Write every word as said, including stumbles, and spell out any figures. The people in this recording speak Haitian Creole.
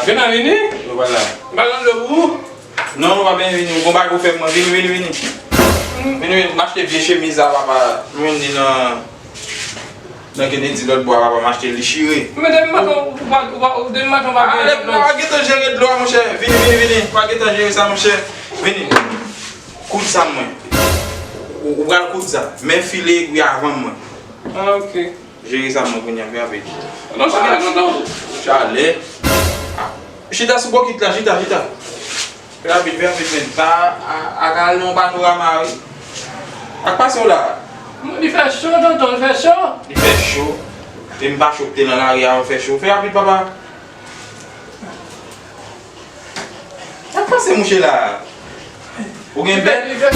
Vin nan vini. Yo pa la. M pa nan dlo pou ou. Non, ou pa byen vini. Ou gon bagay ou fè mwen. Vini, vini, vini. Vini, vini. M achte vye chemiz la, papa. Mwen di nan nan Kennedy lòt bò a, papa, m achte li chire. Men demen maten, ou pa, ou pa, demen maten, ou pa gen. Ah, demen maten, ou pa gentan jere dlo a, monchè. Vini, vini, vini. Ou pa gentan jere sa, monchè. Vini. Koud sa mwen. Ou, ou pral koud sa. Men file egwi avan mwen. Ah, ok. Jere sa mwen kounye a, fè rapid. Non, sa, non, non. Chalè. Ah. Chita sou bokit la, chita, chita. Fè rapid, fè rapid, men. Sa a, a ka al nan yon panorama, wi. Ak pase w la. Li fè cho, tonton, li fè cho. Li fè cho. Te m pa cho, te nan lari a, fè cho. Fè rapid, papa. Ak pase mouche la. Ou gen bèl? Li fè,